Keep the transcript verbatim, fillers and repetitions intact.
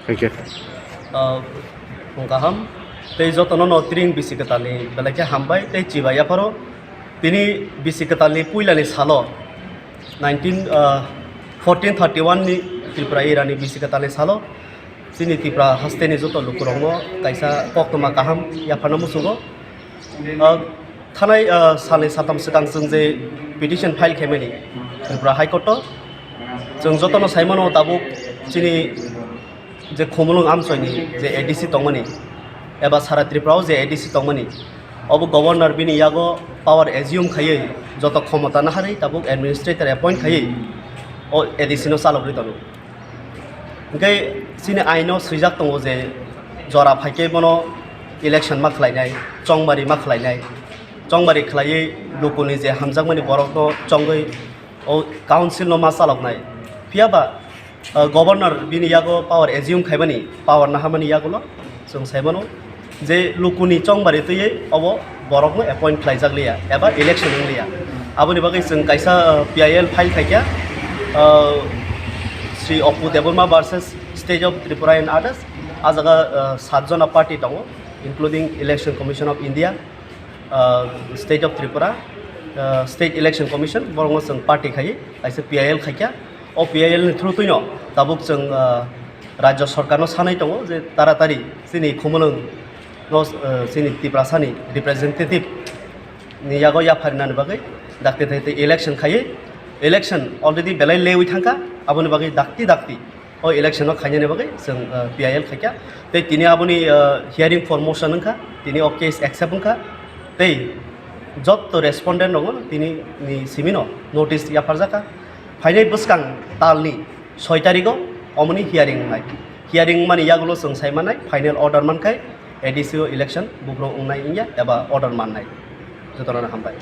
Thank you. Ah, phung kaham tei jotono no tring bisi kwtalni belai khe hambai tei chibai yapharo. Tini bisi kwtalni puilani salo nineteen, ah, fourteen thirty-one ni Tripura erani bisi kwtalni salo chini Tripura hasteni joto lukurokno kaisa koktwma kaham yapharna muchungo. Ah, thanai, ah, salni satham swkang chwng je petition file khaimani Tripura High Court o, chwng jotono saimano tabuk chini je Khumulwng amchoini je A D C tongmani eba sara Tripura o je A D C tongmani, obo governor bini yago power assume khaiwi joto khomota naharwi tabuk administrator appoint khaiwi o A D C no chalogwi tongo. Hingke chini aino swijak tongo je jora phaikhe bono election ma khlainai, chongmari ma khlainai, chongmari khlaiwi lukuni je hamjakmani borokno chongwi o council no ma chaloknai. Phiyaba, uh, governor bini yago power assume khaimani, power naharmani yagulo chwng saimano je lukuni chongmari twiwi obo borokno appoint khlaijak liya eba election wng liya. Aboni bagwi chwng kaisa, uh, P I L file khaikha, uh, Sri Oppu Debbarma versus State of Tripura and others. A jaga, uh, sat jona party tongo, including Election Commission of India, uh, State of Tripura, uh, State Election Commission, borokno chwng party khai kaisa P I L khaikha. O P I L ni through twino tabuk chwng, uh, Rajya Sarkar no sanai tongo je taratari chini Khumulwng no, uh, chini Tiprasa ni representative ni yago yapharinani bagwi dakti dakti election khaiwi, election already belai lewi thangkha, aboni bagwi dakti dakti o election no khainani bagwi chwng, uh, P I L khaikha. Tei tini aboni, uh, hearing for motion wngkha, tini o case accept wngkha, tei jotto respondent rokno tini ni simino notice yapharjakha. Phainai bwskang talni soi tarigo omoni hearing wngnai. Hearing wngmani yagulo chwng sai mannai, final order mankhai A D C o election buphuru wngnai wngya eba order mannai. Jotono hambai.